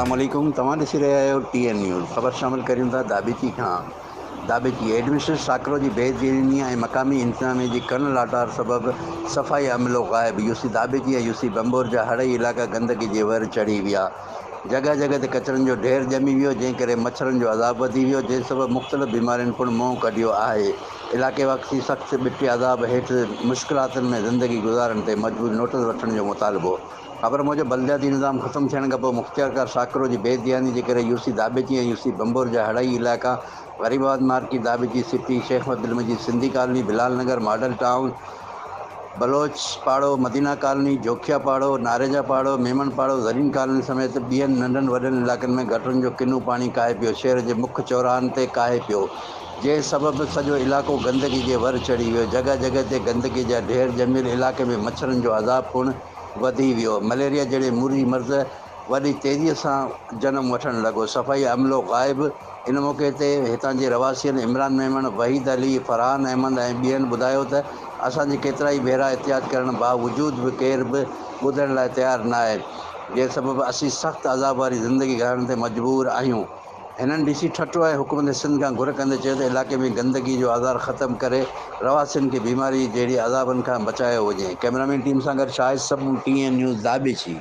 اسلام عليڪم توهان ڏسي رهيا آهيو ٽي اين نيوز خبر شامل ڪريون ٿا داٻيچي کان داٻيچي ايڊمنسٽريٽر ساڪرو جي بي ذهني ۽ مقامي انتظاميه جي ڪن لاٽار سبب صفائي عملو غائب يو سي داٻيچي ۽ يو سي ڀنڀور جا هڙئي علائقا گندگي جي ور چڙهي ويا جڳهه جڳهه تي ڪچرن جو ڍير ڄمي ويو جنهن ڪري مڇرن جو عذاب وڌي ويو جنهن سبب مختلف بيمارين پڻ منهن ڪڍيو آهي علائقي واسي سخت ٻٽي عذاب هيٺ مشڪلاتن ۾ زندگي گذارڻ تي مجبور نوٽس وٺڻ جو مطالبو. خبر موجب بلدياتي نظام ختم ٿيڻ کانپوء مختيارڪار ساڪرو جي بي ڌياني جي ڪري يوسي داٻيچي ۽ يوسي ڀنڀور جا هڙئي علائقا Gharib Abad market, Dhabeji city, Sheikh Abdul Majeed Sindhi colony, Bilal Nagar, model town, Baloch Paro, Madina colony, Jokhia Paro, Nareja Paro, Memon Paro, Zareen colony سميت ٻين ننڍن وڏن علائقن ۾ گٽرن جو ڪنو پاڻي ڪاهي پيو شهر جي مک چوراهن تي ڪاهي پيو جنهن سبب سڄو علائقو گندگي جي ور چڙهي ويو جڳهه جڳهه تي گندگي جا ڍير ڄميل علائقي ۾ مڇرن جو عذاب پڻ وڌي ويو. مليريا جهڙي مري مرض وڏي تيزيء سان جنم وٺڻ لڳو. صفائي عملو غائب. ان موقعي تي هتان جي رهواسين عمران ميمڻ، وحيد علي، فرحان احمد ۽ ٻين ٻڌايو ته اسان جي ڪيترائي ڀيرا احتجاج ڪرڻ باوجود به ڪير به ٻڌڻ لاء تيار ناهي جنهن سبب اسين سخت عذاب واري زندگي گهارڻ تي مجبور آهيون. هنن ڊي سي ٺٽو ۽ حڪومت سنڌ کان گهر ڪندي چيو ته علائقي ۾ گندگي جو آزار ختم ڪري رهواسين کي بيماري جهڙي عذابن کان بچايو وڃي. ڪئميرامين ٽيم سان گڏ Shahid Samoon, T N news, Dhabeji.